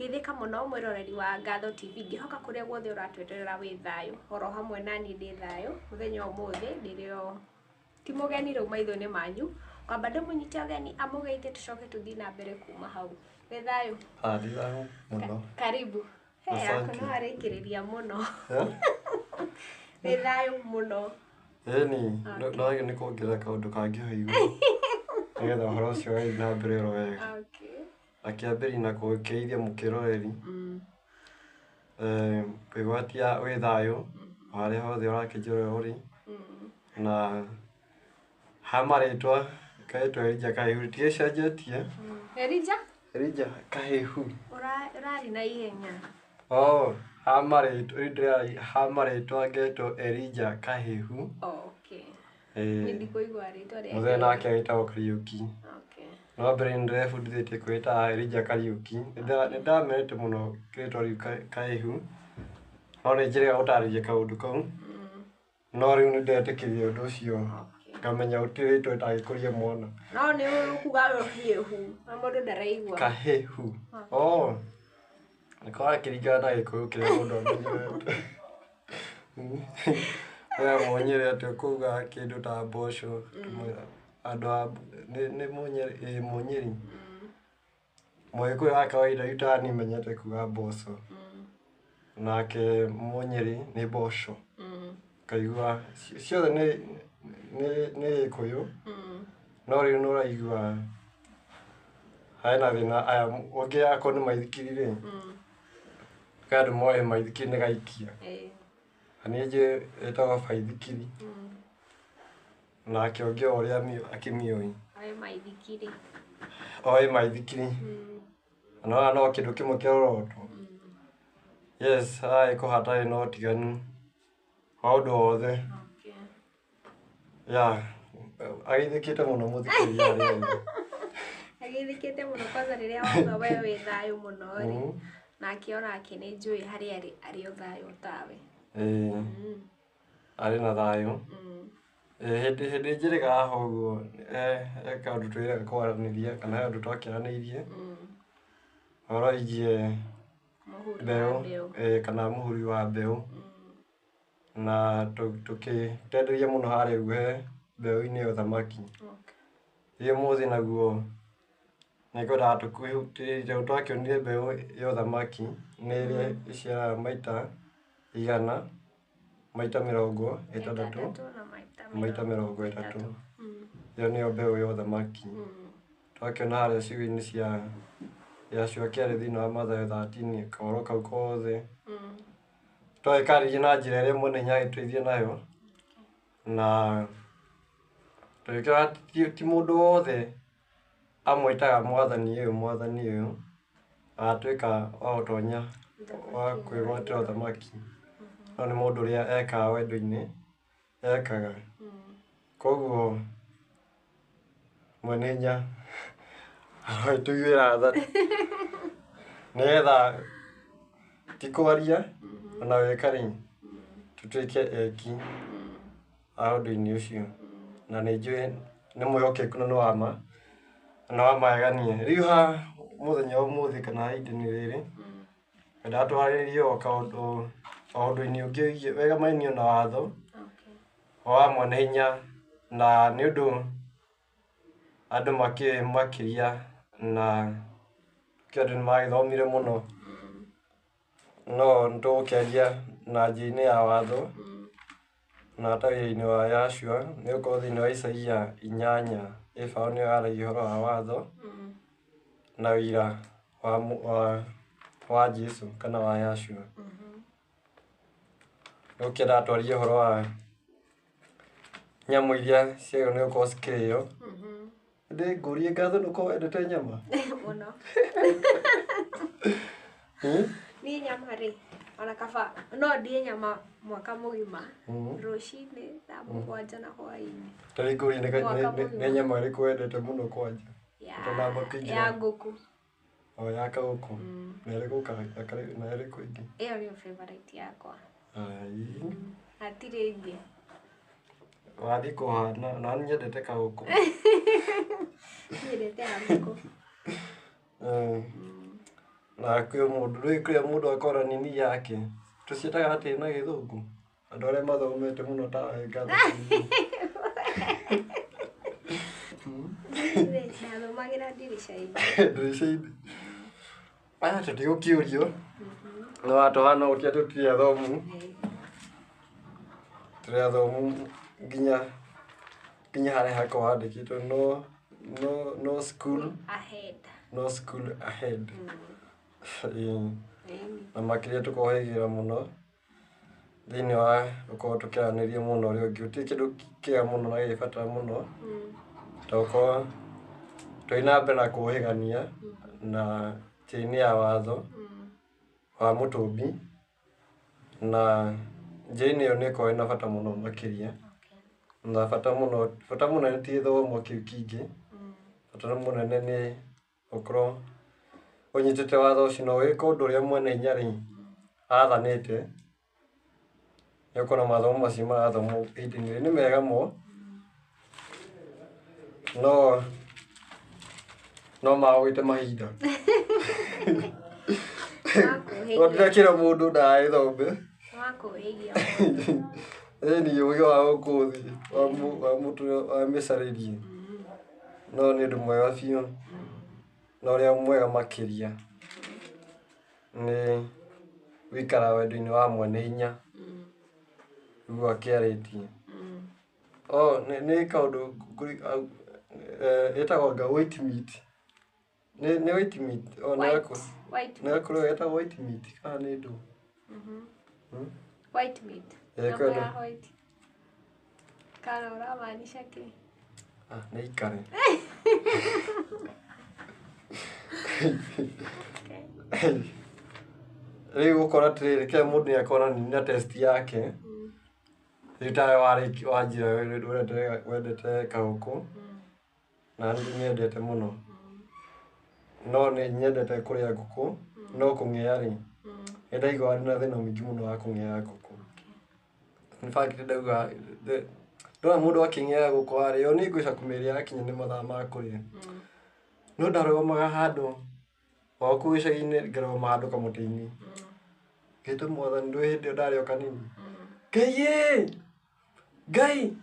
Geithĩka mũno mwĩroreri wa Ngatho TV, ngĩhoka kũrĩa guothe ũratwĩrorera wĩ thayũ, oro hamwe naniĩ ndĩ thayũ, mũthenya wa ũmũthĩ ndĩrĩ ti mũgeni rĩu maitho-inĩ manyu, ngwamba ndĩmũnyite ũgeni amũgeithie tũcoke tũthiĩ na mbere kuma hau. Wĩ thayũ? Ah, ndĩ thayũ mũno. Karibu. Hey, Asante. yaku no arĩkĩrĩria mũno. Eh? Wĩ thayũ mũno. Ĩni, no nĩ kuongerera kaũndũ kangĩ ho igũrũ. Nĩgetha ũhoro ũcio ũgathiĩ na mbere oro wega. Okay. Akĩambĩrĩria na kũgeithia mũkĩroreri, ngwĩgwatia wĩ thayũ, o harĩa hothe ũrakĩnjĩrorera ũrĩ, na ha marĩtwa ngetwo Elijah Kahihu, ndigĩcenjetie. Elijah? Elijah Kahihu. Ũrarĩ na ihenya. Oh, ha marĩtwa, rĩu ndĩraria ha marĩtwa ngetwo Elijah Kahihu. Okay. Ĩĩ. Niĩ ndikũigua rĩtwa rĩake. Mũthee nake agĩtagwo Kariũki. Okay. No mbere nĩ ndĩrebundithĩtie kwĩta Elijah Kariũki. Nĩ ndamenete mũno rĩtwa rĩu Kahihu, no nĩ njĩrĩga gũtarĩria kaũndũ kau. No rĩu nĩ ndetĩkĩrire ũndũ ũcio, ngamenya gũtirĩ rĩtwa rĩtangĩkũria mwana. No nĩ ũkuga rũhiũhu, na mũndũ ndaraigua. Kahihu. Oh, nĩ karakĩringana na Gĩkũyũ kĩrĩa mũndũ amenyerete. We Mũnyĩrĩ atĩ ũkauga kĩndũ ta mboco, andũ a nĩ Mũnyĩrĩ, ĩĩ Mũnyĩrĩ. Mũgĩkũyũ wa kawaida rĩu ta niĩ menyete kuga mboco, nake Mũnyĩrĩ nĩ mboco. Ngaigua ciothe nĩ Gĩkũyũ, no rĩu nĩ ũraigua hena thĩna aya ũngĩ akorwo nĩ maithikiri rĩ, kwĩ andũ moĩ maithikiri nĩ gaikia. Na niĩ njũĩ ĩtagwo baithikiri, nake ũngĩ o ũrĩa akĩmĩũĩ. Oĩ maithikiri. Oĩ maithikiri. Na nĩwona no kĩndũ kĩmwe kĩorotwo. Yes, haragĩkorwo hatarĩ na ũtiganu wa ũndũ o wothe. Yeah, ageithĩkĩte mũno mũthikĩrĩria harĩa arĩ. Ageithĩkĩte mũno kwanza rĩrĩa wauga we wĩ thayũ mũno rĩ, nake onake nĩ njũĩ harĩa arĩ arĩ o thayũ tawe. Ĩĩ, arĩ na thayũ. Hĩndĩ hĩndĩ njĩrĩga haha ũguo he kaũndũ twĩrĩga kwaranĩria kana he ũndũ twakĩaranĩirie ũhoro wĩgiĩ mbeũ kana mũhuri wa mbeũ na tũkĩtenderia mũno harĩa ũguo he mbeũ-inĩ ya ũthamaki. Rĩu ũmũthĩ naguo nĩ ngwendaga tũkĩhutĩrĩrie twakĩonire mbeũ ya ũthamaki nĩ ĩrĩa ĩciaraga maita igana, maita mĩrongo ĩtandatũ, maita mĩrongo ĩtatũ. Ĩyo nĩyo mbeũ ya ũthamaki. Twakĩona harĩa ciugo-inĩ cia Yahshua kĩarĩ thĩinĩ wa Mathayo 13 kahoro kau kothe. Twagĩkarĩria na njĩra ĩrĩa mwene hinya agĩtũteithia nayo, na tũgĩkĩona ti mũndũ wothe amwĩtaga mwathani ũyũ mwathani ũyũ, agatuĩka wa gũtonya wa kwĩgwatĩra ũthamaki, no nĩ mũndũ ũrĩa ekaga wendo-inĩ ekaga. Koguo mwene hinya arotũiguĩra tha nĩgetha ti kwaria ona gwĩka rĩ, tũtuĩke eki a ũndũ-inĩ ũcio. Na nĩ njũĩ nĩ mwĩhokeku na nĩ wa ma, na nĩ wa magegania. Rĩu haha mũthenya wa ũmũthĩ kana ihinda-inĩ rĩrĩ, ngwendaga twarĩrĩrie o kaũndũ o ũndũ-inĩ ũngĩ wĩgiĩ wegamainie na watho wa mwene hinya, na nĩ ũndũ andũ makĩũĩ makĩria na kĩ andũ nĩ magĩthomire mũno, no nĩ tũgũkĩaria na njĩra-inĩ ya watho na ta wĩra-inĩ wa Yahshua, nĩ gũkorwo thĩinĩ wa Isaia 8 ĩbaũ nĩyo yaragia ũhoro wa watho na ũira wa Jesu kana wa Yahshua. Nĩgũkĩendaga twarie ũhoro wa nyamũ iria ciagĩrĩirwo nĩ gũkorwo cikĩrĩo. Ĩndĩ ngũrie ngatho nĩ ũkoragwo wendete nyama? Mũno. Niĩ nyama rĩ, ona kaba no ndĩe nyama mwaka mũgima, rũcinĩ thaa 7 na hwaĩ-inĩ. Ta rĩu ngũrie Mwaka nĩ mũgima. nyama ĩrĩkũ wendete mũno kwanja? Ũtanamba kũingĩra. Ya ngũkũ. O ya kaũkũ. Na ĩrĩkũ na ĩrĩkũ ĩngĩ? Ĩyo nĩyo favorite yakwa. Ai. Hatirĩ ĩngĩ. Wathiĩ kũhana, na niĩ nyendete kaũkũ. Nyendete ya ngũkũ. Na kwĩ mũndũ rĩu kwĩ mũndũ akora nini yake tũciĩtaga atĩ na gĩthũngũ andũ arĩa mathomete mũno ta ngatho. Ndathomagĩra ndirica-inĩ. Ndirica-inĩ. Aya tũtigũkĩũrio no watũhana ũkĩa tũtirĩ athomu. Tũrĩ athomu nginya nginya harĩa hakoragwo handĩkĩtwo no no no school ahead. No school ahead. Ĩĩ. Na makĩria tũkohĩgĩra mũno thĩinĩ wa gũkorwo tũkĩaranĩria mũno ũrĩa ũngĩ. Gũtirĩ kĩndũ kĩega mũno na gĩ bata mũno ta gũkorwo tũrĩ na mbere na kũhĩgania na njĩra-inĩ ya watho wa mũtũmbi na njĩra-inĩ ĩyo nĩ ĩkoragwo ĩna bata mũno makĩria. Na bata mũno bata mũnene ti gĩthomo kĩu kĩingĩ, bata mũnene nĩ gũkorwo ũnyitĩte watho ũcio na ũgĩka ũndũ ũrĩa mwene hinya rĩ athanĩte. Nĩ ũkuona mathomo macio marathomwo ihinda-inĩ rĩrĩ nĩ mega mo no no magũgĩte mahinda. No ndirekĩra mũndũ ndagagĩthome. Makũhĩgia. Ĩni ũgĩ wa gũkũ thĩ wa mũtũrĩre wa mĩcarĩrie. No nĩ ũndũ mwega biũ na ũrĩa mwega makĩria nĩ gũikara wendo-inĩ wa mwene hinya ũguo akĩarĩtie. Oh nĩ kaũndũ ĩtagwo anga white meat. Nĩ white meat? Oh, white. Nĩ gakũrũ getagwo white meat kana nĩ ndũ? White meat. Ĩĩ, Nyama kwenda. ya white. Kana ũramaanisha kĩ? Ah, nĩ ikare. Okay. Rĩu ũkora atĩrĩrĩ kila mũndũ nĩ akorwo na test yake. Rĩu tawe wanjĩra wendete kahũkũ na niĩ ndĩmĩendete mũno. No nĩ nyendete kũrĩa ngũkũ no kũng'ea rĩ nĩ ndaiguaga ndĩna thĩna mũingĩ mũno wa kũng'ea ngũkũ. In fact ndauga ndona mũndũ akĩng'ea ngũkũ harĩa ĩyo nĩ ngwĩca kũmĩrĩa yakinya nĩ mathaa ma kũrĩa. No ndarũgamaga handũ o kũu gĩcagi-inĩ ngarũgama handũ kamũtĩ-inĩ. Ngĩta mwathani ndũĩ hĩndĩ ĩyo ndarĩ o kanini. Ngai ĩ! Ngai!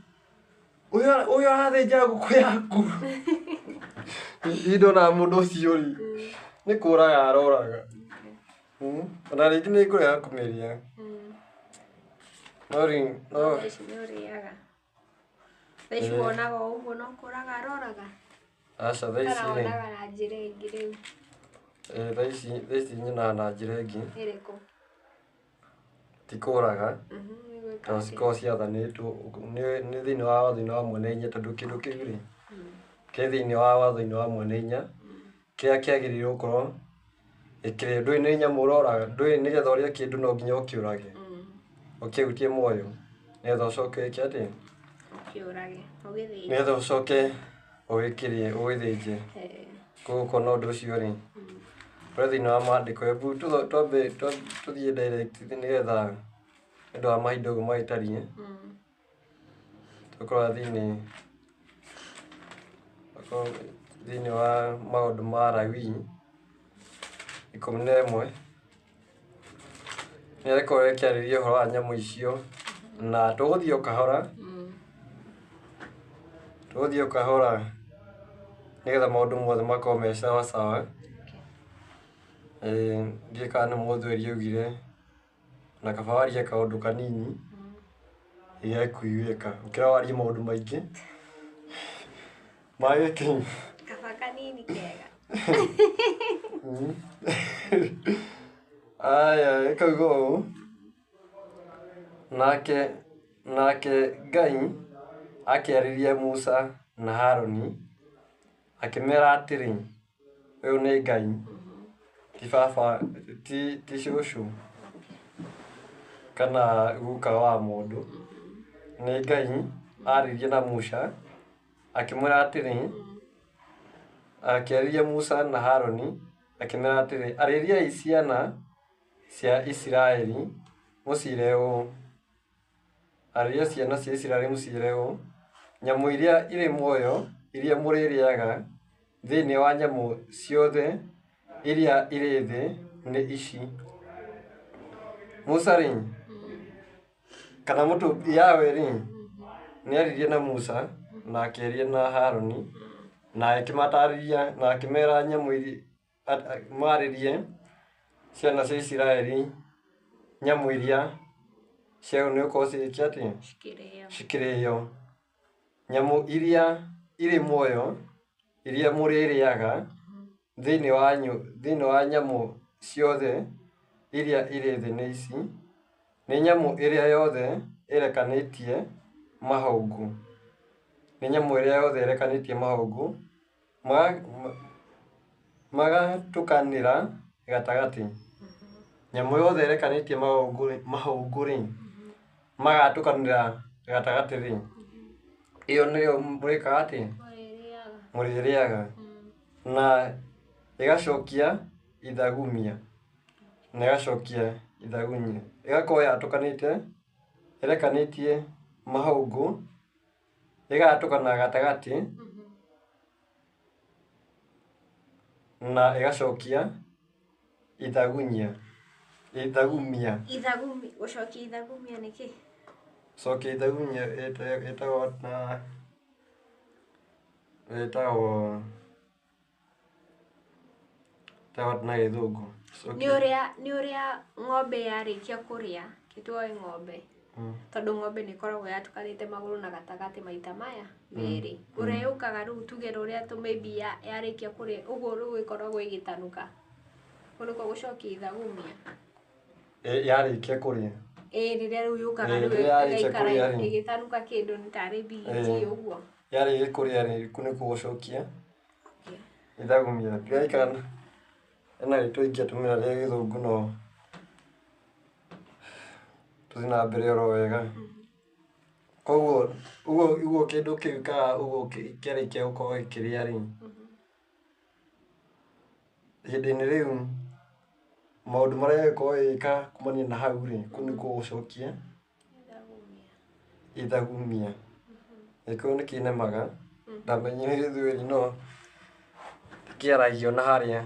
Ũyũ arathĩnja ngũkũ yaku. Niĩ ndonaga mũndũ ũcio rĩ nĩ kũraga aroraga. Ona rĩngĩ nĩ ngũrega kũmĩrĩa. No rĩu no Thaa ici nĩ ũrĩaga. Thaa ici wonaga o ũguo no kũraga aroraga. Aca thaa ici Kana rĩ wonaga na njĩra ĩngĩ rĩu. Thaa ici nyonaga na njĩra ĩngĩ. Ĩrĩkũ? Ti kũraga. Nĩ gwĩka Tondũ atĩa? cikoragwo ciathanĩtwo nĩ thĩinĩ wa watho-inĩ wa mwene hinya tondũ kĩndũ kĩu rĩ kĩ thĩinĩ wa watho-inĩ wa mwene hinya kĩrĩa kĩagĩrĩirwo gũkorwo gĩkĩrĩo. Ndũĩ nĩ nyamũ ũroraga, ndũĩ nĩgetha ũrĩe kĩndũ no nginya ũkĩũrage. Ũkĩhutie muoyo nĩgetha ũcoke wĩke atĩa? Ũkĩũrage, ũgĩthĩnje. Nĩgetha ũcoke ũgĩkĩrĩe ũgĩthĩnje. Koguo ũkona ũndũ ũcio rĩ ũrĩ thĩinĩ wa maandĩko. Hebu twambe tũthiĩ direct nĩgetha nĩ ũndũ wa mahinda ũguo magĩtariĩ. Tũkorwo thĩinĩ wa maũndũ ma Lawii 11 nĩ ĩkorwo ĩkĩarĩria ũhoro wa nyamũ icio na tũgũthiĩ o kahora. Tũgũthiĩ o kahora nĩgetha maũndũ mothe makorwo me sawa sawa. Ndiũĩ kana nĩ mũthweri augire na kaba warie kaũndũ kanini gekuiguĩka gũkĩra warie maũndũ maingĩ ma gĩkĩ. Kaba kanini kega. Aya ĩkauga ũũ nake Ngai akĩarĩria Musa na Harũni akĩmera atĩrĩ, ũyũ nĩ Ngai ti baba ti cũcũ kana guka wa mũndũ. Nĩ Ngai arĩrie na Musa akĩmwĩra atĩrĩ, akĩarĩria Musa na Harũni akĩmera atĩrĩ, arĩriai ciana cia Isiraeli mũciĩre ũũ, arĩria ciana cia Isiraeli mũciĩre ũũ, nyamũ iria irĩ muoyo iria mũrĩrĩaga thĩinĩ wa nyamũ ciothe iria irĩ thĩ nĩ ici. Musa rĩ, kana mũtũ Yahweh rĩ, nĩ aririe na Musa na akĩaria na Harũni na akĩmatarĩria na akĩmera nyamũ iria marĩrie ciana cia Isiraeli nyamũ iria ciagĩrĩirwo nĩ gũkorwo cigĩkĩ atĩa? Cikĩrĩo. Cikĩrĩo. Nyamũ iria irĩ muoyo iria mũrĩrĩaga thĩinĩ wa thĩinĩ wa nyamũ ciothe iria irĩ thĩ nĩ ici: nĩ nyamũ ĩrĩa yothe ĩrekanĩtie mahũngũ, nĩ nyamũ ĩrĩa yothe ĩrekanĩtie mahũngũ magatũkanĩra gatagatĩ. Nyamũ yothe ĩrekanĩtie mahũngũ rĩ, magatũkanĩra gatagatĩ rĩ, ĩyo nĩyo mũrĩkaga atĩa? Mũrĩrĩaga. Mũrĩrĩaga. Na ĩgacokia ithagumia, na ĩgacokia ithagumia, ĩgakorwo yatũkanĩte, ĩrekanĩtie mahũngũ, ĩgatũkana gatagatĩ, na ĩgacokia ithagunyia, ithagumia. Ithagumia, gũcokia ithagumia nĩ kĩ? Cokia ithagumia ĩtagwo na ĩtagwo ĩtagwo na gĩthũngũ. Nĩ ũrĩa nĩ ũrĩa ng'ombe yarĩkia kũrĩa, kĩtuoe ng'ombe, tondũ ng'ombe nĩ ĩkoragwo yatũkanĩte magũrũ na gatagatĩ maita maya merĩ. Ũrĩa yũkaga rĩu tuge ũrĩa tũ maybe yarĩkia kũrĩa ũguo rĩu ĩkoragwo ĩgĩtanuka. Kũu nĩkuo gũcokia ithagumia. Yarĩkia kũrĩa. Ĩĩ, rĩrĩa rĩu yũkaga Ĩĩ, rĩu rĩrĩa yarĩkia ĩgaikara kũrĩa rĩ. ĩgĩtanuka kĩndũ nĩ tarĩ mbiriti ũguo. Yarĩkia kũrĩa rĩ, kũu nĩkuo gũcokia ithagumia. Ndiraikara ena rĩtwa ingĩatũmĩra rĩa gĩthũngũ no tũthiĩ na mbere oro wega. Koguo ũguo ũguo kĩndũ kĩu ka ũguo kĩarĩkia gũkorwo gĩkĩrĩa rĩ, ihinda-inĩ rĩu maũndũ marĩa ĩgũkorwo ĩgĩka kumania na hau rĩ, kũu nĩkuo gũcokia Ithagumia. ithagumia. Gĩkũyũ nĩ kĩnemaga, ndamenyire gĩthweri no kĩaragio na harĩa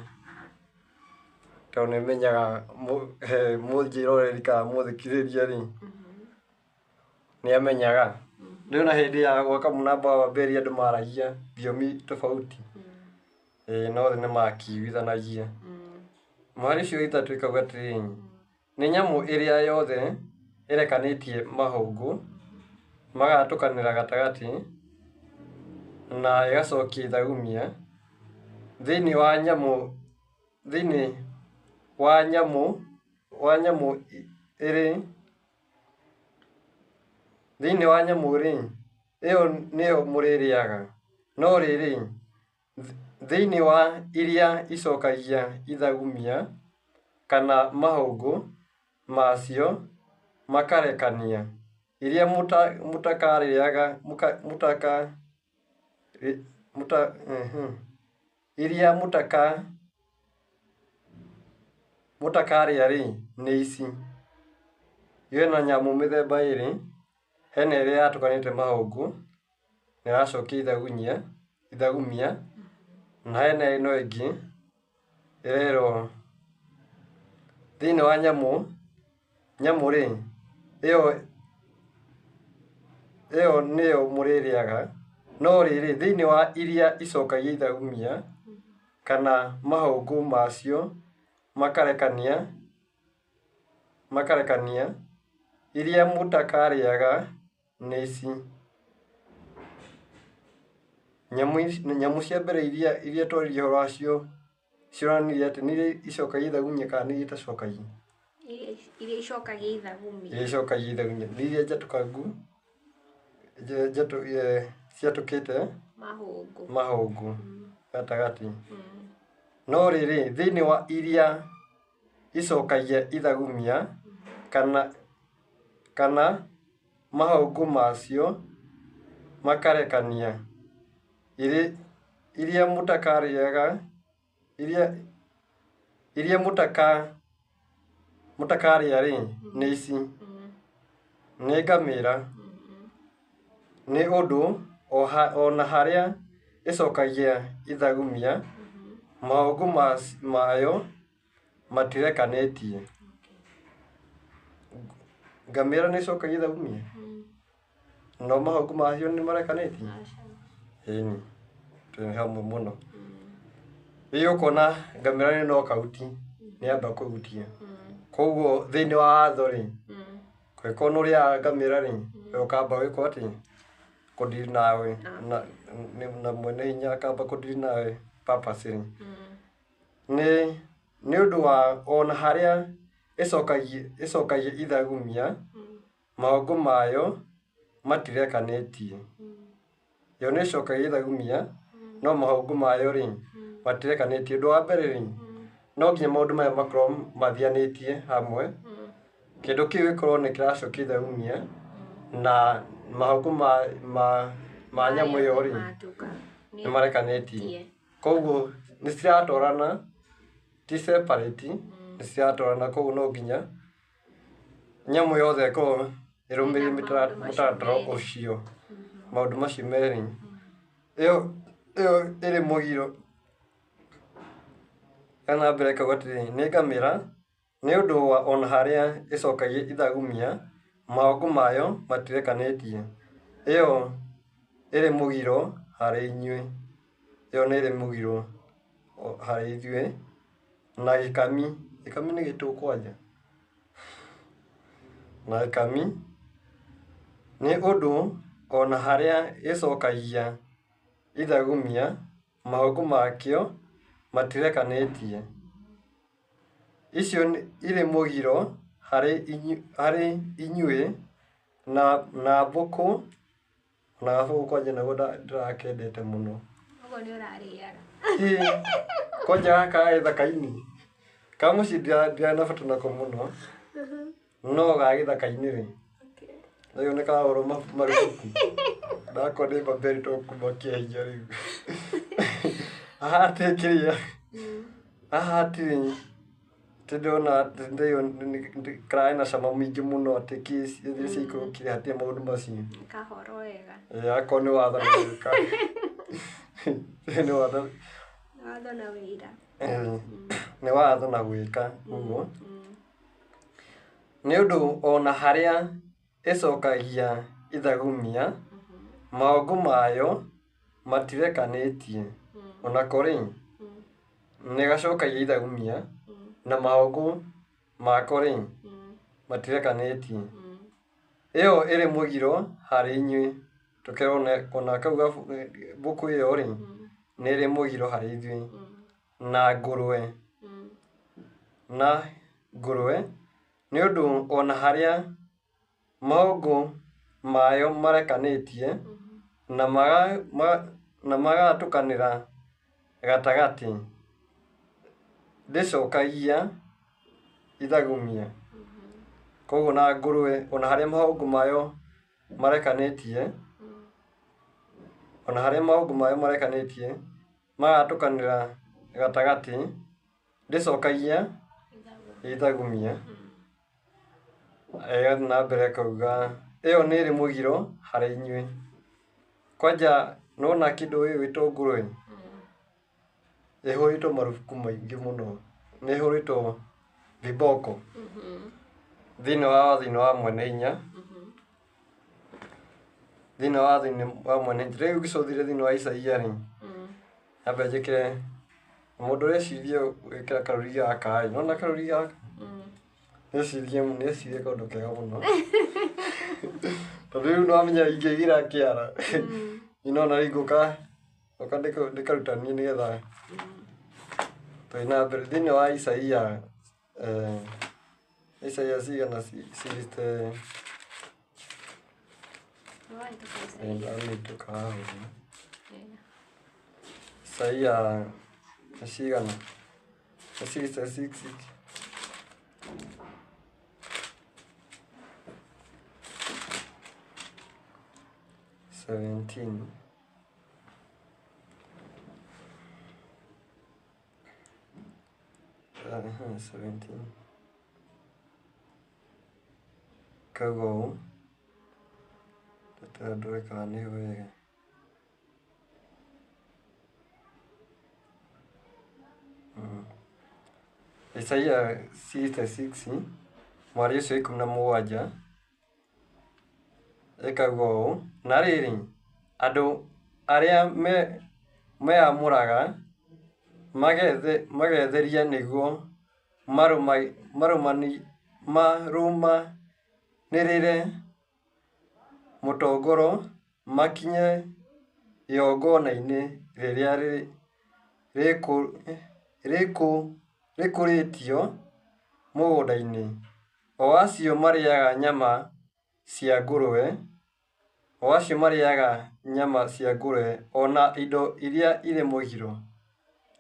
tondũ nĩ menyaga mũnjĩroreri kana mũthikĩrĩria rĩ, nĩ amenyaga. Rĩu na hĩndĩ ya gwaka mũnamba wa Babeli andũ maragia thiomi tofauti, ĩĩ no othe nĩ makiiguithanagia. Mũhari ũcio ĩtatũ ĩkauga atĩrĩrĩ, nĩ nyamũ ĩrĩa yothe ĩrekanĩtie mahũngũ magatũkanĩra gatagatĩ na ĩgacokia ithagumia thĩinĩ wa nyamũ thĩinĩ wa nyamũ wa nyamũ ĩrĩ thĩinĩ wa nyamũ rĩ, ĩyo nĩyo mũrĩrĩaga. No rĩrĩ, thĩinĩ wa iria icokagia ithagumia kana mahũngũ macio makarekania, iria mũtakarĩaga mũtaka mũta iria mũtakarĩa rĩ, nĩ ici. Hena nyamũ mĩthemba ĩrĩ, hena ĩrĩa yatũkanĩte mahũngũ na ĩracokia ithagunyia, ithagumia, na hena ĩno ĩngĩ ĩrerwo thĩinĩ wa nyamũ, nyamũ rĩ, ĩyo ĩyo nĩyo mũrĩrĩaga. No rĩrĩ, thĩinĩ wa iria icokagia ithagumia kana mahũngũ macio makarekania, makarekania, iria mũtakarĩaga nĩ ici. Nyamũ nyamũ cia mbere iria iria twaririe ũhoro wacio cionanirie atĩ nĩ iria icokagia ithagumia kana nĩ iria itacokagia? Iria icokagia ithagumia. Iria icokagia ithagumia. Nĩ iria njatũkangu, njatũ ciatũkĩte Mahũngũ. Mahũngũ gatagatĩ. No rĩrĩ, thĩinĩ wa iria icokagia ithagumia kana mahũngũ macio makarekania, iria mũtakarĩaga, iria mũtakarĩa rĩ, nĩ ici: nĩ ngamĩra, nĩ ũndũ o na harĩa ĩcokagia ithagumia, mahũngũ mayo matirekanĩtie. Ngamĩra nĩ ĩcokagia ithagumia? No mahũngũ macio nĩ marekanĩtie? Ĩni, twĩ hamwe mũno. Rĩu ũkona ngamĩra nĩ knockout, nĩ yamba kũhutia. Koguo thĩinĩ wa watho rĩ, kũngĩkorwo nĩ ũrĩaga ngamĩra rĩ, we ũkamba gwĩkwo atĩ kũdeal nawe na mwene hinya akamba kũdeal nawe purposely. Nĩ ũndũ wa ona harĩa ĩcokagia ithagumia, mahũngũ mayo matirekanĩtie. Yo nĩ ĩcokagia ithagumia, no mahũngũ mayo rĩ, matirekanĩtie. Ũndũ wa mbere rĩ, no nginya maũndũ maya makorwo mathianĩtie hamwe. Kĩndũ kĩu gĩkorwo nĩ kĩracokia ithagumia, na mahũngũ ma nyamũ ĩyo rĩ, nĩ marekanĩtie. Koguo nĩ ciratwarana, ti separate, nĩ ciratwarana, koguo no nginya nyamũ yothe ĩkorwo ĩrũmĩrĩire mũtaratara ũcio, maũndũ macio merĩ. Ĩyo ĩrĩ mũgiro. Ĩgathiĩ na mbere ĩkauga atĩrĩrĩ, nĩ ngamĩra, nĩ ũndũ wa ona harĩa ĩcokagia ithagumia, mahũngũ mayo matirekanĩtie. Ĩyo ĩrĩ mũgiro harĩ inyuĩ. Ĩyo nĩ ĩrĩ mũgiro harĩ ithuĩ. Na gĩkami, gĩkami nĩ gĩtũ kwanja. Na gĩkami, nĩ ũndũ ona harĩa gĩcokagia ithagumia, mahũngũ makĩo matirekanĩtie. Icio irĩ mũgiro harĩ inyuĩ na mbũkũ, na gabũkũ kwanja nako ndĩrakendete mũno. Ũguo nĩ ũrarĩaga. Kwanja gaka ga gĩthaka-inĩ, ka mũciĩ ndirarĩ na bata nako mũno, no ga gĩthaka-inĩ rĩ, rĩu nĩ karahũrwo marubuku. Ndakwa nĩ Babeli to kuma kĩahinya rĩu. Haha hatirĩ kĩrĩa, haha hatirĩ ndĩrona kararĩ na cama mũingĩ mũno atĩ ciaikũrũkire hatirĩ maũndũ macio. Kahoro wega. Akorwo nĩ watho na gwĩka. Nĩ watho. Watho na wĩra. Nĩ watho na gwĩka ũguo. Nĩ ũndũ ona harĩa ĩcokagia ithagumia, mahũngũ mayo matirekanĩtie. Onako rĩ, nĩ gacokagia ithagumia, na mahũngũ mako rĩ, matirekanĩtie. Ĩyo ĩrĩ mũgiro harĩ inyuĩ. Tũkerwo ona kau mbũkũ ĩyo rĩ, nĩ ĩrĩ mũgiro harĩ ithuĩ. Na ngũrwe. Na ngũrwe, nĩ ũndũ ona harĩa mahũngũ mayo marekanĩtie, na magatũkanĩra gatagatĩ, ndĩcokagia ithagumia. Koguo na ngũrwe, ona harĩa mahũngũ mayo marekanĩtie, ona harĩa mahũngũ mayo marekanĩtie, magatũkanĩra gatagatĩ, ndĩcokagia ithagumia. Ĩgathiĩ na mbere ĩkauga, ĩyo nĩ ĩrĩ mũgiro harĩ inyuĩ. Kwanja nĩwona kĩndũ gĩgwĩtwo ngũrwe, ĩhũrĩtwo marubuku maingĩ mũno. Nĩ ĩhũrĩtwo viboko thĩinĩ wa watho-inĩ wa mwene hinya. Thĩinĩ wa watho-inĩ wa mwene hinya. Rĩu ngĩcũthĩrĩria thĩinĩ wa Isaia rĩ, nyambe njĩkĩre mũndũ ũreciria gwĩkĩra karũrigi gaka rĩ, nĩwona karũrigi gaka? Nĩecirie kaũndũ kega mũno. Tondũ rĩu nĩwamenya ingĩgira kĩara, nĩnona rĩu ngũka ndĩkarutanie nĩgetha tũthiĩ na mbere. Thĩinĩ wa Isaia, Isaia cigana sixty ndamĩhĩtũka haha ũguo. Isaia nĩ cigana? Nĩ 66. 17. 17. Kauga ũũ, reke ndore kana nĩ wega. Isaia 66 mwari ũcio 17 ĩkauga ũũ, na rĩrĩ, andũ arĩa meamũraga magetheria nĩguo marũmanĩrĩre mũtongoro makinye igongona-inĩ rĩrĩa rĩkũrĩtio mũgũnda-inĩ, o acio marĩĩaga nyama cia ngũrwe, o acio marĩĩaga nyama cia ngũrwe o na indo iria irĩ mũgiro.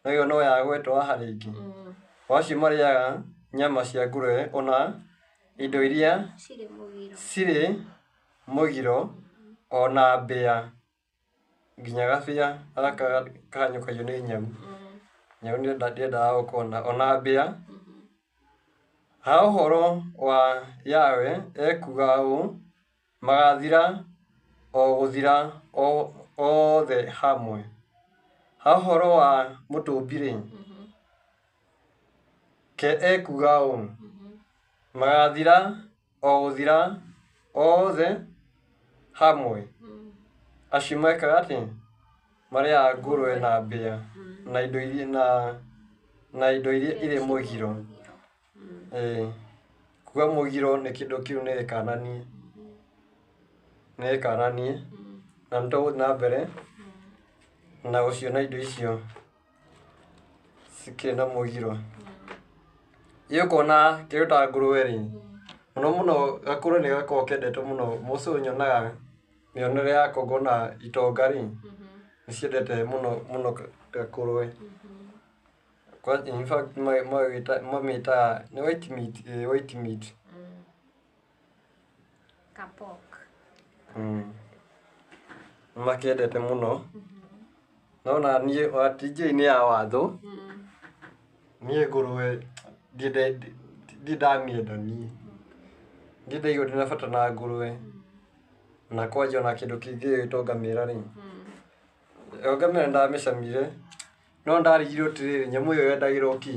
Na ĩyo no yagwetwo haha rĩngĩ. O acio marĩĩaga nyama cia ngũrwe o na indo iria Cirĩ mũgiro. cirĩ mũgiro o na mbĩa, nginya gabĩa gaka kahanyũkagio nĩ nyau. Nyau ndĩendaga gũkona ona mbĩa. Ha ũhoro wa Yahweh ekuuga ũũ, magaathira o gũthira othe hamwe. Ha ũhoro wa Mũtũmbi-rĩ, ke ekuuga ũũ, magaathira o gũthira othe hamwe. Acio mekaga atĩ marĩaga ngũrwe na mbĩa na indo iria na indo iria irĩ mũgiro. Ĩĩ, kuga mũgiro nĩ kĩndũ kĩu nĩ gĩkananie, nĩ gĩkananie na nĩ tũgũthiĩ na mbere na gũciona indo icio cikĩrĩ na mũgiro. Ĩ ũkona kĩndũ ta ngũrwe rĩ, mũno mũno gakũrwe nĩ gakoragwo kendetwo mũno. Mũcũrũ nyonaga mĩonere yakwa ngona itonga rĩ, nĩ ciendete mũno mũno gakũrwe. In fact mamĩtaga nĩ white meat, ĩĩ white meat. Ka pork. Nĩ makĩendete mũno. No na niĩ ona ti njĩra-inĩ ya watho, niĩ ngũrwe ndirĩ ndamĩenda niĩ. Ndirĩ ndaigua ndĩna bata na ngũrwe. Na kwanja ona kĩndũ kĩngĩ gĩgwĩtwo ngamĩra rĩ, yo ngamĩra nĩ ndamĩcamire, no ndarigirwo atĩrĩrĩ, nyamũ ĩyo yendagĩrwo kĩ?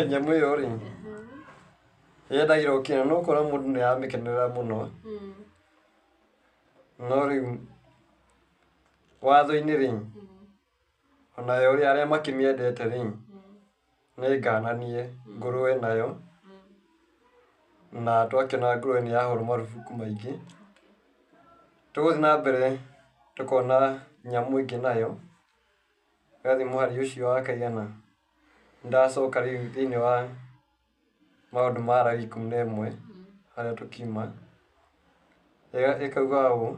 Nyamũ ĩyo rĩ, yendagĩrwo kĩ? Na no ũkora mũndũ nĩ aramĩkenerera mũno, no rĩu watho-inĩ rĩ, onayo rĩ, arĩa makĩmĩendete rĩ, nĩ ngananie ngũrwe nayo, na twakĩona ngũrwe nĩ yahũrwo marubuku maingĩ. Tũgũthiĩ na mbere tũkona nyamũ ĩngĩ nayo, ĩgathiĩ mũhari ũcio wa kaigana, ndacoka rĩu thĩinĩ wa maũndũ ma Lawi 11 harĩa tũkiuma, ĩkauga ũũ,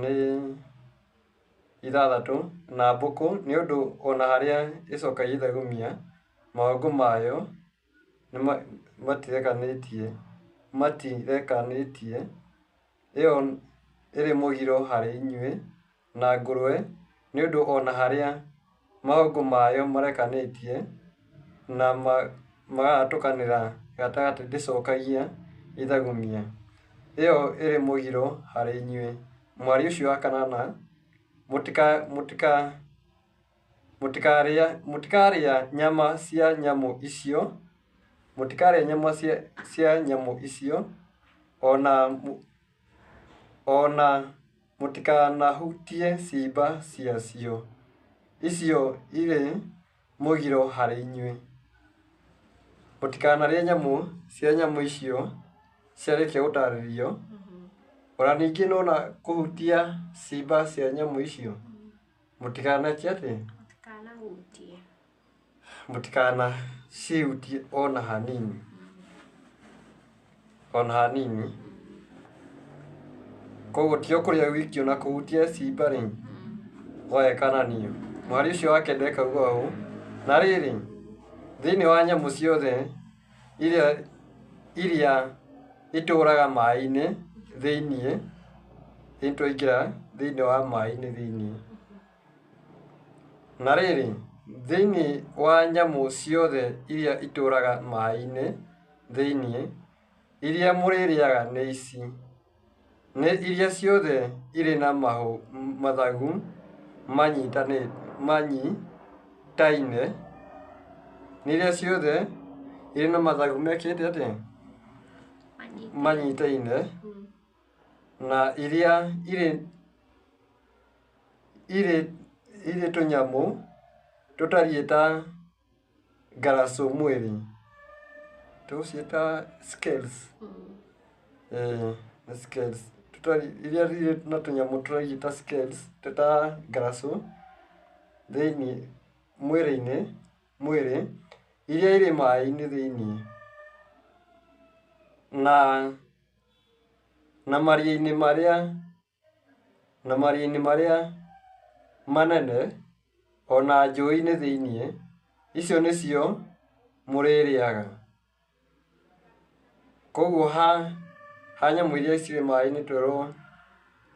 nĩ 6 na mbũkũ nĩ ũndũ ona harĩa ĩcokagia ithagumia, mahũngũ mayo matirekanĩtie, ĩyo ĩrĩ mũgiro harĩ inyuĩ, na ngũrwe nĩ ũndũ ona harĩa mahũngũ mayo marekanĩtie na magaatũkanĩra gatagatĩ ndĩcokagia ithagumia, ĩyo ĩrĩ mũgiro harĩ inyuĩ. Mũhari ũcio wa 8, mũtikarĩa nyama cia nyamũ icio, mũtikarĩe nyama cia nyamũ icio, o na mũtikanahutie ciimba ciacio. Icio irĩ mũgiro harĩ inyuĩ. Mũtikanarĩe nyamũ cia nyamũ icio ciarĩkia gũtarĩrio, ona ningĩ nona kũhutia ciimba cia nyamũ icio, mũtikaneke atĩ? Mũtikanahutie. Mũtikanacihutie ona hanini. Ona hanini. Koguo ti o kũrĩa gwiki ona kũhutia ciimba rĩ, gwagekananio. Mũhari ũcio wa 9 ĩkauga ũũ, na rĩrĩ, thĩinĩ wa nyamũ ciothe iria itũũraga maĩ-inĩ thĩinĩ, nĩtwaingĩra thĩinĩ wa maĩ-inĩ thĩinĩ. Na rĩrĩ, thĩinĩ wa nyamũ ciothe iria itũũraga maĩ-inĩ thĩinĩ, iria mũrĩrĩaga nĩ ici: nĩ iria ciothe irĩ na mathagu manyitanĩte. manyitaine, nĩ iria ciothe irĩ na mathagu mekĩte atĩa? Manyitaine, na iria irĩ tũnyamũ tũtariĩ ta ngaracũ mwĩrĩ, tũgũciĩta scales. Nĩ scales. Iria irĩ na tũnyamũ tũtariĩ ta scales, ta ngaracũ thĩinĩ mwĩrĩ-inĩ, mwĩrĩ, iria irĩ maĩ-inĩ thĩinĩ, na maria-inĩ marĩa, na maria-inĩ marĩa manene, ona njũĩ-inĩ thĩinĩ, icio nĩcio mũrĩrĩaga. Koguo ha nyamũ iria cirĩ maĩ-inĩ twerwo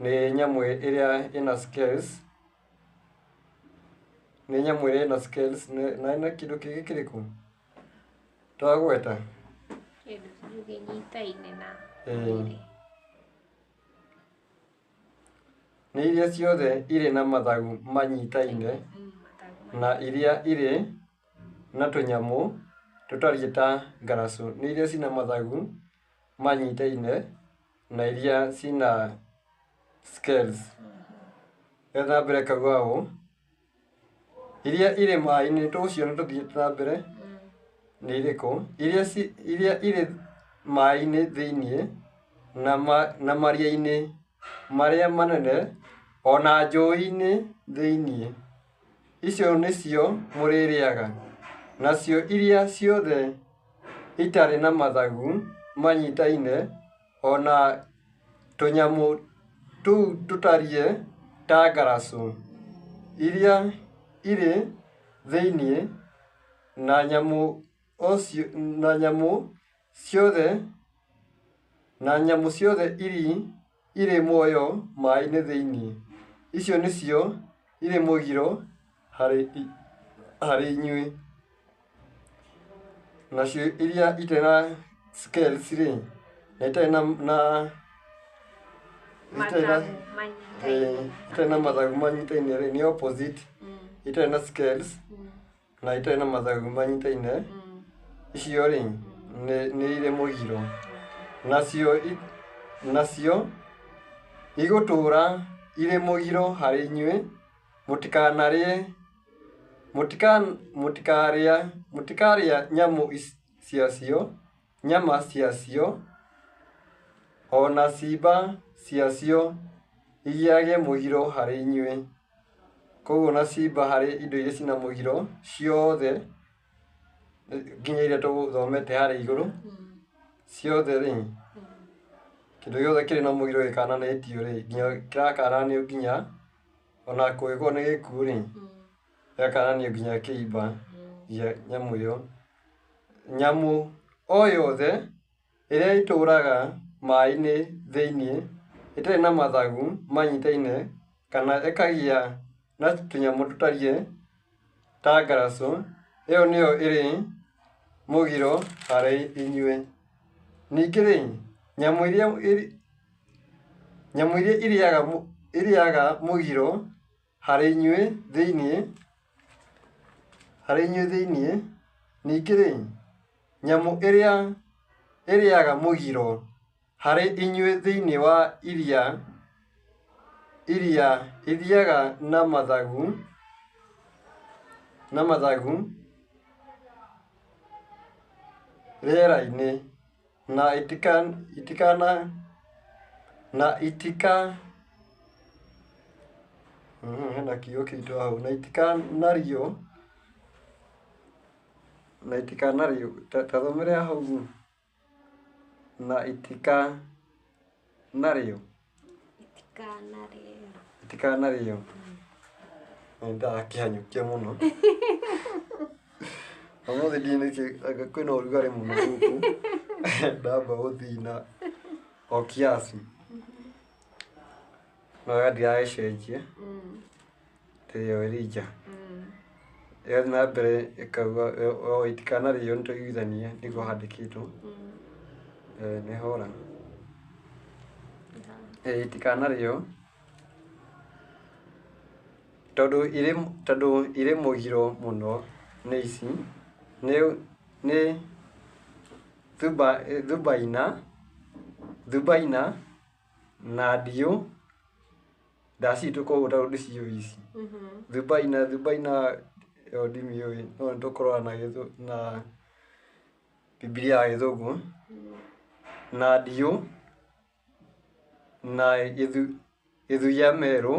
nĩ nyamũ ĩrĩa ĩna scales, nĩ nyamũ ĩrĩa ĩna scales, na ĩna kĩndũ kĩngĩ kĩrĩkũ twagweta? Kĩndũ kĩnyitaine na mwĩrĩ. Nĩ iria ciothe irĩ na mathagu manyitaine, na iria irĩ na tũnyamũ tũtariĩ ta ngaracũ. Nĩ iria cina mathagu manyitaine na iria cina scales. Ĩyo na mbere ĩkauga ũũ, iria irĩ maĩ-inĩ, tũgũciona tũthiĩte na mbere, nĩ irĩkũ? Iria irĩ maĩ-inĩ thĩinĩ, na maria-inĩ marĩa manene, ona njũĩ-inĩ thĩinĩ, icio nĩcio mũrĩrĩaga. Nacio iria ciothe itarĩ na mathagu manyitaine, ona tũnyamũ tũu tũtariĩ ta ngaracũ, iria irĩ thĩinĩ, na nyamũ ciothe irĩ muoyo maĩ-inĩ thĩinĩ, icio nĩcio irĩ mũgiro harĩ inyuĩ. Nacio iria itarĩ na scales rĩ, na itarĩ na itarĩ na mathagu manyitaine rĩ, nĩ opposite, itarĩ na scales na itarĩ na mathagu manyitaine, icio rĩ nĩ irĩ mũgiro. Nacio igũtũũra irĩ mũgiro harĩ inyuĩ, mũtikarĩa nyama ciacio, ona ciimba ciacio igĩage mũgiro harĩ inyuĩ. Koguo na ciimba harĩ indo iria cina mũgiro ciothe, nginya iria tũgũthomete harĩa igũrũ, ciothe rĩ, kĩndũ gĩothe kĩrĩ na mũgiro gĩkananĩtio rĩ, nginya kĩrakananio nginya ona kũngĩkorwo nĩ gĩkuũ rĩ, gĩgakananio nginya kĩimba gĩa nyamũ ĩyo. Nyamũ o yothe ĩrĩa ĩtũũraga maĩ-inĩ thĩinĩ, ĩtarĩ na mathagu manyitaine, kana ĩkagĩa na tũnyamũ tũtariĩ ta ngaracũ, ĩyo nĩyo ĩrĩ mũgiro harĩ inyuĩ. Ningĩ rĩ, nyamũ iria irĩaga mũgiro harĩ inyuĩ thĩinĩ, ningĩ rĩ, nyamũ ĩrĩa ĩrĩaga mũgiro harĩ inyuĩ thĩinĩ wa iria ithiiaga na mathagu rĩera-inĩ, na hena kiugo kĩritũ hau, na itikanario, ta thomera hau, na itikanarĩo, itikanarĩo. Nĩndakĩhanyũkia mũno. Ũmũthĩ ndiũĩ nĩkĩ kwĩna ũrugarĩ mũno gũkũ, ndamba gũthina o kiasi. No wega ndiragĩcenjia, ndĩrĩ o Elijah. Ĩgathiĩ na mbere ĩkauga o itikanarĩo nĩtwaiguithania nĩguo handĩkĩtwo. Nĩ hora. Itikanarĩo. Tondũ irĩ mũgiro mũno nĩ ici, nĩ thumbaina na ndiũ, ndacitũ koguo tondũ ndiciũĩ ici. Thumbaina ĩyo ndimĩũĩ no nĩ tũkũrora na Bibilia ya gĩthũngũ. Na ndiũ na gĩthuia merũ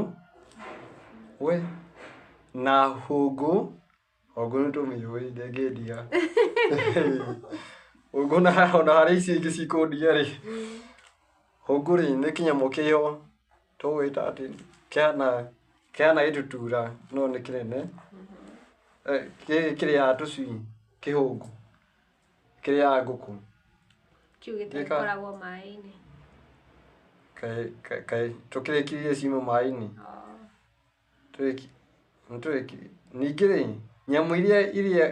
na hũngũ, hũngũ nĩ tũmĩũĩ ndĩngĩndia. Hũngũ ona harĩ icio ingĩ cikũndia rĩ, hũngũ rĩ nĩ kĩnyamũ kĩho tũgwĩta atĩ kĩhana gĩtutura no nĩ kĩnene. Gĩkĩ kĩrĩaga tũcui kĩhũngũ, kĩrĩaga ngũkũ. Kĩu gĩtakoragwo maĩ-inĩ. Kaĩ tũkĩrĩkirie ciuma maĩ-inĩ? Ningĩ rĩ, nyamũ iria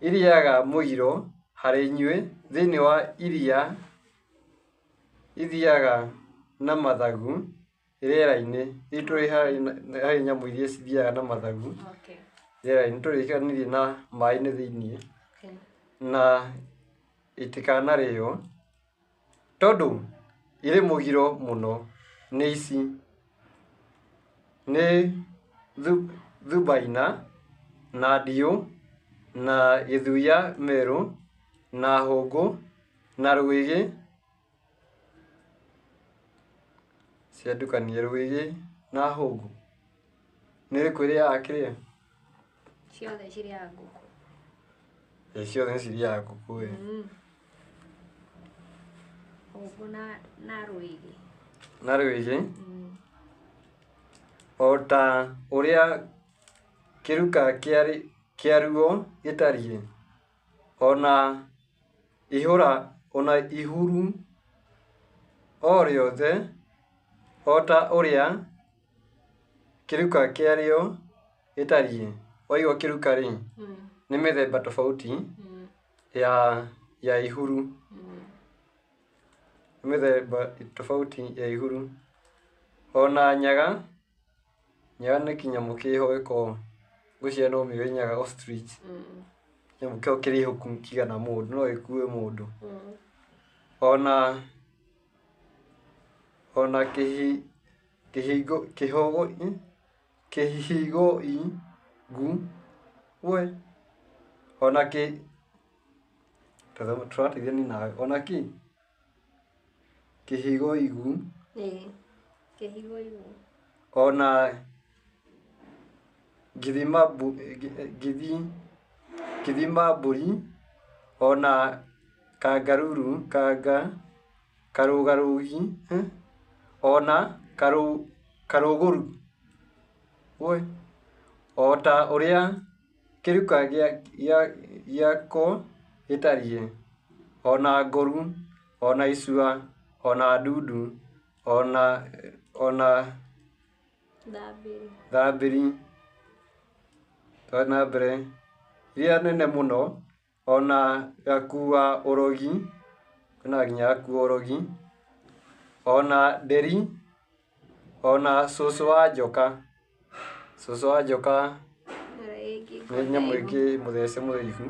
irĩaga mũgiro harĩ inyuĩ thĩinĩ wa iria ithiiaga na mathagu rĩera-inĩ. Rĩu tũrĩ harĩ nyamũ iria cithiaga na mathagu rĩera-inĩ, tũrĩkanirie na maĩ-inĩ thĩinĩ na itikanarĩo tondũ irĩ mũgiro mũno nĩ ici, nĩ thumbaina na ndiũ na gĩthuia merũ na hũngũ na rwĩgĩ, ciandukania rwĩgĩ na hũngũ. Nĩ ĩrĩkũ ĩrĩaga kĩrĩa? Ciothe cirĩaga ngũkũ. Ĩ ciothe nĩ cirĩaga ngũkũ ĩ. Hũngũ na rwĩgĩ. Na rwĩgĩ. O ta ũrĩa kĩruka kĩaruo gĩtariĩ, ona ihuru o rĩothe o ta ũrĩa kĩruka kĩarĩo gĩtariĩ. Waigua kĩruka rĩ, nĩ mĩthemba tofauti ya ihuru. Nĩ mĩthemba tofauti ya ihuru. Ona nyaga, nyaga nĩ kĩnyamũ kĩho gĩkoragwo, ngwĩciria no ũmĩũĩ nyaga ostrich. Kĩnyamũ kĩu kĩrĩ kĩigana mũndũ, no gĩkue mũndũ. Ona kĩhigo-i-ngu, ona kĩ tũrateithania nawe, ona kĩ kĩhigo-igu, ona ngithima-mbũri, ona kangaruru karũgarũgi, ona karũgũrũ, o ta ũrĩa kĩruka gĩako gĩtariĩ, ona ngoru, ona icua, ona ndundu, ona thambĩri, na mbere iria nene mũno, ona gakuwa ũrogi, kwĩna nginya gakuwa ũrogi, ona nderi, ona cũcũ wa njoka. Cũcũ wa njoka nĩ nyamũ ĩngĩ mũthece mũraihu.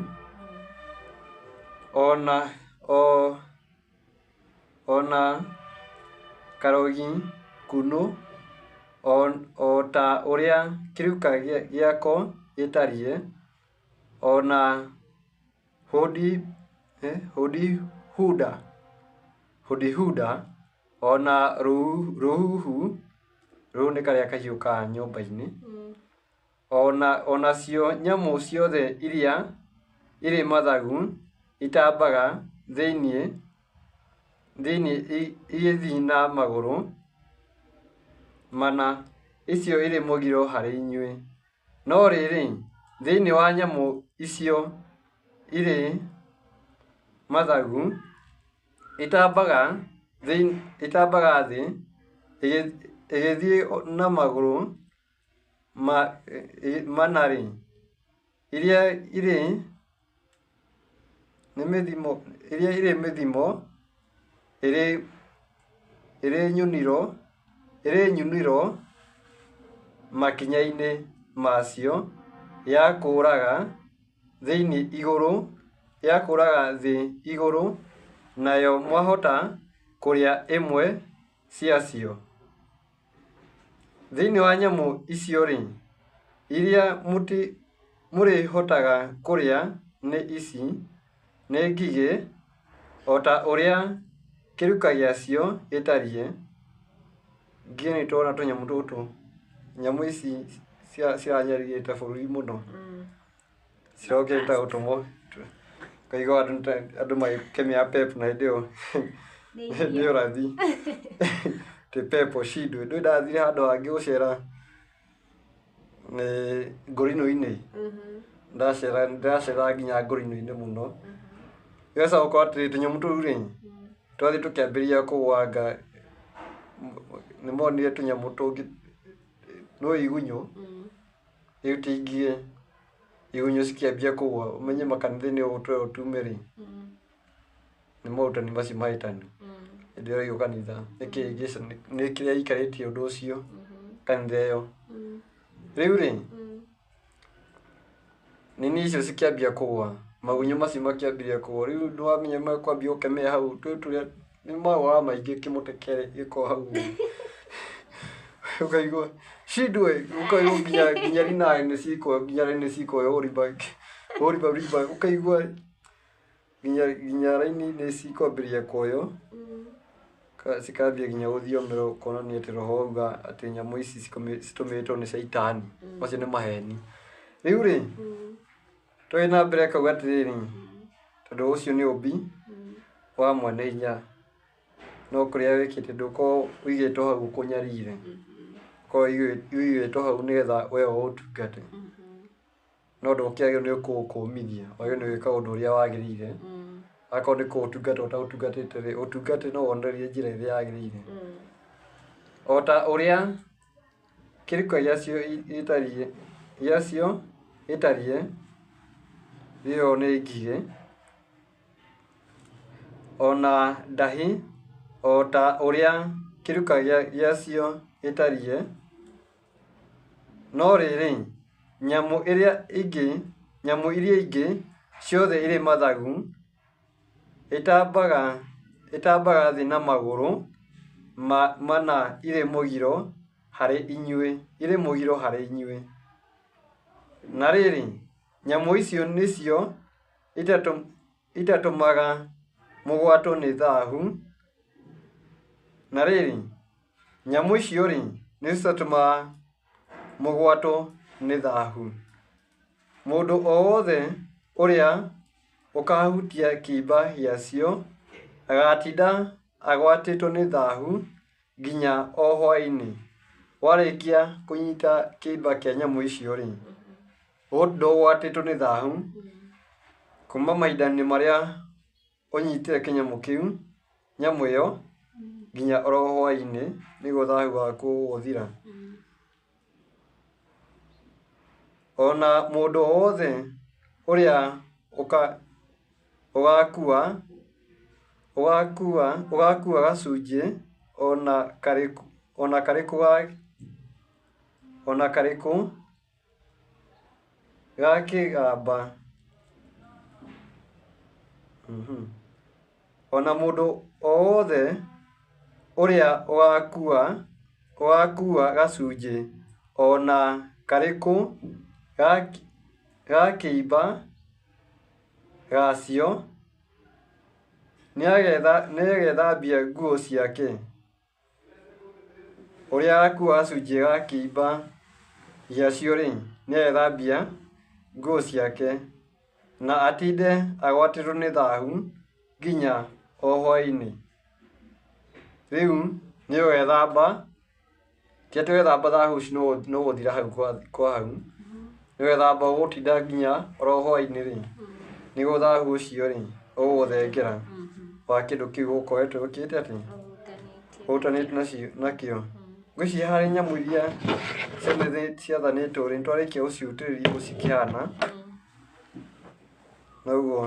Ona karogi kunũ, o ta ũrĩa kĩruka gĩako gĩtariĩ, ona hudihuda, ona rũhuhu, rũhuhu nĩ karĩa kahiũ ka nyũmba-inĩ, onacio nyamũ ciothe iria irĩ mathagu itambaga thĩ igĩthiĩ na magũrũ mana, icio irĩ mũgiro harĩ inyuĩ. No rĩrĩ, thĩinĩ wa nyamũ icio irĩ mathagu itambaga thĩ ĩgĩthiĩ na magũrũ mana-rĩ, iria irĩ mĩthimo ĩrĩ nyunĩro makinya-inĩ macio, ya kũũraga thĩ igũrũ, ya kũũraga thĩ igũrũ, nayo mwahota kũrĩa imwe ciacio. Thĩinĩ wa nyamũ icio-rĩ, iria mũrĩhotaga kũrĩa nĩ ici: nĩ ngigĩ, o ta ũrĩa kĩruka gĩacio gĩtariĩ. Ngigĩ nĩ tũrona tũnyamũ tũtũ, nyamũ ici ciranyarirĩte bũrũri mũno, cirokĩte gũtũmwo, ũkaigua andũ magĩkemea pep na hĩndĩ ĩyo nĩ ũrathi atĩ pepo shindwe. Ndũĩ ndathire handũ hangĩ gũcera nĩ ngũrinũ-inĩ, ndĩraceraga nginya ngũrinũ-inĩ mũno. Ũgacoka ũgakora atĩrĩ tũnyamũ tũu rĩ, twathiĩ tũkĩambĩrĩria kũgũanga, nĩ monire tũnyamũ tũngĩ, nĩ igunyũ, rĩu ti ngigĩ, igunyũ cikĩambia kũgũa, ũmenye makanitha-inĩ ũguo twerwo tume rĩ, nĩ morutani macio mahĩtanu. Hĩndĩ ĩyo ũraigua kanitha, nĩ kĩrĩa gĩikarĩtie ũndũ ũcio kanitha ĩyo. Rĩu rĩ, nini icio cikĩambia kũgũa, magunyũ macio makĩambĩrĩria kũgũa, rĩu nĩwamenya mekwambia gũkemea hau, tũu tũrĩa nĩ magũaga maingĩ kĩmũtĩ gĩkoragwo hau ũguo. Ũkaigua shindwe, ũkaigua nginya rinai nĩ cikoywo, nginya raini nĩ cikoywo ũriba ũriba riba, ũkaigua nginya raini nĩ cikwambĩrĩria kuoywo, cikambia nginya gũthiomerwo kuonania atĩ roho wauga atĩ nyamũ ici citũmĩtwo nĩ caitani. Macio nĩ maheni. Rĩu rĩ, tũgĩthiĩ na mbere akauga atĩrĩrĩ, tondũ ũcio nĩ ũmbi wa mwene hinya, no kũrĩa wĩkĩte ndũkorwo ũigĩtwo hau ũkũnyarire, ũkorwo ũigĩtwo hau nĩgetha we ũũtungate. No ndũkĩagĩrĩirwo nĩ kũũkũmithia, wagĩrĩirwo nĩ gwĩka ũndũ ũrĩa wagĩrĩire. Akorwo nĩ kũũtungata ũtaũtungatĩte rĩ, ũtungate no wonererie njĩra ĩrĩa yagĩrĩire. O ta ũrĩa kĩruka gĩacio gĩtariĩ, ĩyo nĩ ngigĩ, o na ndahi, o ta ũrĩa kĩruka gĩacio gĩtariĩ. No rĩrĩ, nyamũ iria ingĩ ciothe irĩ mathagu, ĩtambaga thĩ na magũrũ mana irĩ mũgiro harĩ inyuĩ. Na rĩrĩ, nyamũ icio nĩcio itatũmaga mũgwatwo nĩ thahu. Na rĩrĩ, nyamũ icio-rĩ, nĩcio citatũmaga mũgwatwo nĩ thahu. Mũndũ o wothe ũrĩa ũkaahutia kĩimba gĩacio agaatinda agwatĩtwo nĩ thahu nginya o hwaĩ-inĩ. Warĩkia kũnyita kĩimba kĩa nyamũ icio-rĩ, ũgũtinda ũgwatĩtwo nĩ thahu kuma mahinda-inĩ marĩa ũnyitire kĩnyamũ kĩu, nyamũ ĩyo, nginya oro hwaĩ-inĩ nĩguo thahu waku ũgũthira. O na mũndũ o wothe ũrĩa ũgaakua gacunjĩ o na karĩkũ ga kĩgamba, o na mũndũ o wothe ũrĩa ũgaakua gacunjĩ o na karĩkũ ga kĩimba gĩacio nĩagethambia nguo ciake. Ũrĩa agakua gacunjĩ ga kĩimba gĩacio-rĩ, nĩagethambia nguo ciake, na atinde agwatĩtwo nĩ thahu nginya o hwaĩ-inĩ. Rĩu nĩ ũgethamba, ti atĩ wethamba thahu ũcio nĩ ũgũthira hau kwa hau, nĩ wethamba ũgũtinda nginya oro hwaĩ-inĩ rĩ, nĩguo thahu ũcio rĩ ũgũgũthengera wa kĩndũ kĩu ũkoretwo wĩkĩte atĩ ũhutanĩtie nakĩo. Ngwĩciria harĩ nyamũ iria ciathanĩtwo rĩ, nĩtwarĩkia gũciutĩrĩria ũguo cikĩhana, noguo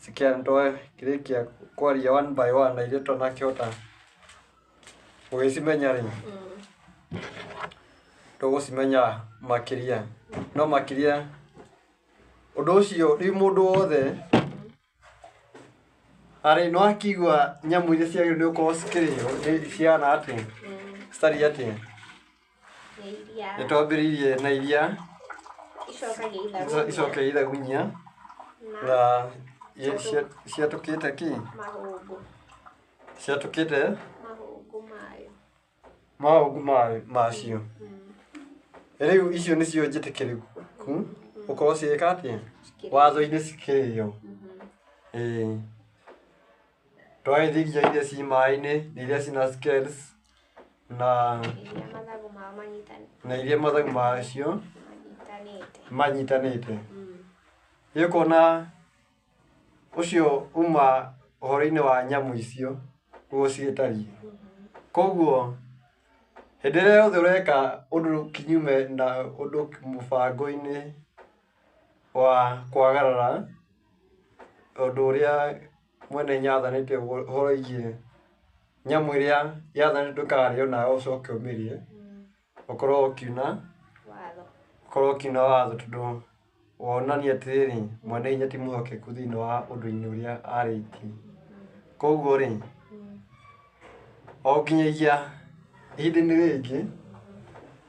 cikĩhana nĩtwarĩkia kwaria one by one na iria tũtanakĩhota gũgĩcimenya rĩ. Tũgũcimenya makĩria. No makĩria ũndũ ũcio rĩu mũndũ wothe arĩ no akĩigua nyamũ iria ciagĩrĩirwo nĩ gũkorwo cikĩrĩo nĩ cihana atĩa, citariĩ atĩa. Nĩ iria Nĩ twambĩrĩirie na iria icokagia ithagunyia icoke ithagunyia na na ciatũkĩte kĩ? Mahũngũ. Ciatũkĩte mahũngũ mayo. Mahũngũ macio. Rĩu icio nĩcio njĩtĩkĩrĩku gũkorwo cigĩka atĩa? Cikĩrĩo. Watho-inĩ cikĩrĩo. Ĩĩ. Twagĩthiĩ nginya iria ci maĩ-inĩ na iria cina scales na iria mathagu mao manyitani na iria mathagu macio manyitanĩte. Manyitanĩte. Rĩu ũkona ũcio uma ũhoro-inĩ wa nyamũ icio ũguo cigĩtariĩ. Koguo hĩndĩ ĩrĩa yothe ũreka ũndũ kinyume na ũndũ mũbango-inĩ wa kwagarara ũndũ ũrĩa mwene hinya athanĩte ũhoro wĩgiĩ nyamũ ĩrĩa yathanĩtwo ndũkarĩo nawe ũcoke ũmĩrĩe, ũkorwo ũkiuna watho. Ũkorwo ũkiuna watho tondũ wonania atĩrĩrĩ, mwene hinya ti mwĩhokeku thĩinĩ wa ũndũ-inĩ ũrĩa arĩtie. Koguo rĩ, o nginyagia ihinda-inĩ rĩngĩ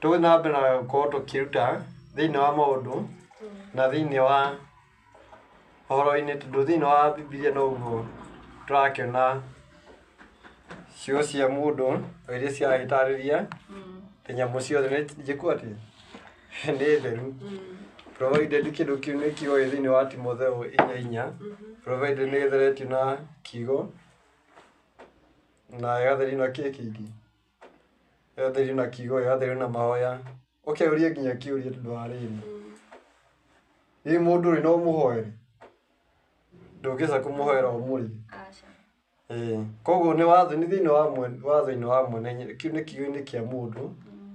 tũgũthiĩ na mbere na gũkorwo tũkĩruta thĩinĩ wa maũndũ na thĩinĩ wa ũhoro-inĩ tondũ thĩinĩ wa Bibilia noguo tũrakĩona ciugo cia mũndũ o iria ciragĩtarĩria atĩ nyamũ ciothe nĩ njĩku atĩ nĩ theru, provided kĩndũ kĩu nĩ kiugo gĩ thĩinĩ wa Timotheo 4:4, provided nĩ gĩtheretio na kiugo na gĩgatherio na kĩ kĩngĩ, gĩgatherio na kiugo, gĩgatherio na mahoya. Ũkeuria nginya kĩũria tondũ wa rĩrĩ, rĩu mũndũ rĩ, no ũmũhoere? Ndũngĩhota kũmũhoera ũmũrĩe. Aca. Ĩĩ, koguo nĩ watho nĩ thĩinĩ wa watho-inĩ wa mwene hinya, kĩu nĩ kiugo-inĩ kĩa mũndũ,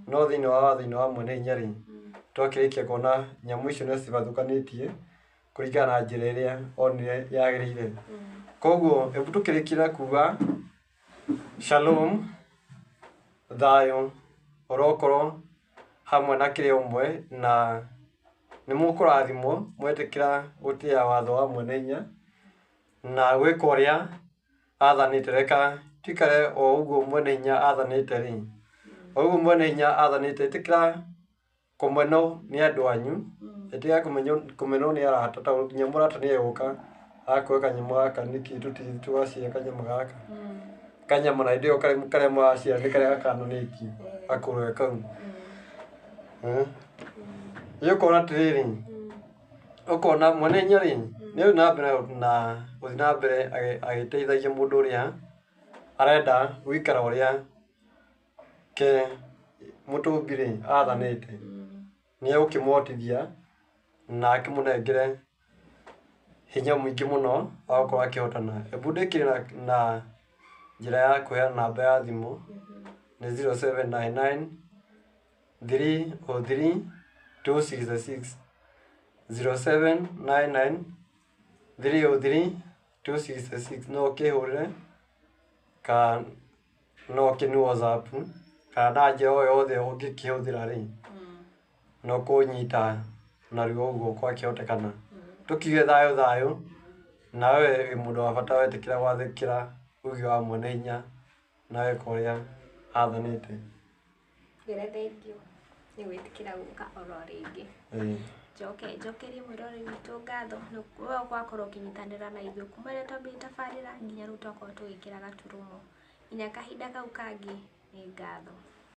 no thĩinĩ wa watho-inĩ wa mwene hinya rĩ, twakĩrĩkia kuona nyamũ icio nĩ cibathũkanĩtie kũringana na njĩra ĩrĩa onire yagĩrĩire. Koguo hebu tũkĩrĩkie na kuga shalom, thayũ ũrokorwo hamwe na kĩrĩ ũmwe na nĩ mũkũrathimwo mwetĩkĩra gũtĩĩa watho wa mwene hinya na gwĩka ũrĩa athanĩte. Reka tuikare o ũguo mwene hinya athanĩte rĩ, o ũguo mwene hinya athanĩte, ĩtĩkĩra kũmenwo nĩ andũ anyu, ĩtĩkĩra kũmenwo nĩ arata tondũ nginya mũrata nĩ egũka akũhe kanyamũ gaka nĩkĩ tũthiĩ tũgacia kanyamũ gaka kanyama na hĩndĩ ĩyo karĩa mũracia nĩ karĩa gakananĩtio gakũrwe kau. Rĩu ũkona atĩrĩrĩ, ũkona mwene hinya rĩ, nĩ ũthiĩ na mbere na gũthiĩ na mbere agĩteithagia mũndũ ũrĩa arenda gũikara ũrĩa ke mũtũmbi rĩ athanĩte. Nĩ egũkĩmũhotithia na akĩmũnengere hinya mũingĩ mũno wa gũkorwo akĩhotana. Hebu ndĩkĩrie na njĩra ya kũheana namba ya thimũ nĩ 0799 303 266, 0799 303 266. No ũkĩhũrĩre kana no ũkĩnĩ WhatsApp kana na njĩra o yothe ũngĩkĩhũthĩra rĩ, no kũnyita narua ũguo gwakĩhotekana. Tũkiuge thayũ thayũ, nawe wĩ mũndũ wa bata wetĩkĩra gwathĩkĩra uge wa mwene hinya na weka ũrĩa athanĩte. Ngwĩre thengiũ nĩ gwĩtĩkĩra gũka oro rĩngĩ. Ĩĩ. Njoke njokerie mwĩroreri witũ ngatho nĩ we gwakorwo ũkĩnyitanĩra na ithuĩ kuma rĩrĩa twambĩrĩirie tabarĩra nginya rĩu twakorwo tũgĩkĩra gaturumo nginya kahinda kau kangĩ, nĩ ngatho.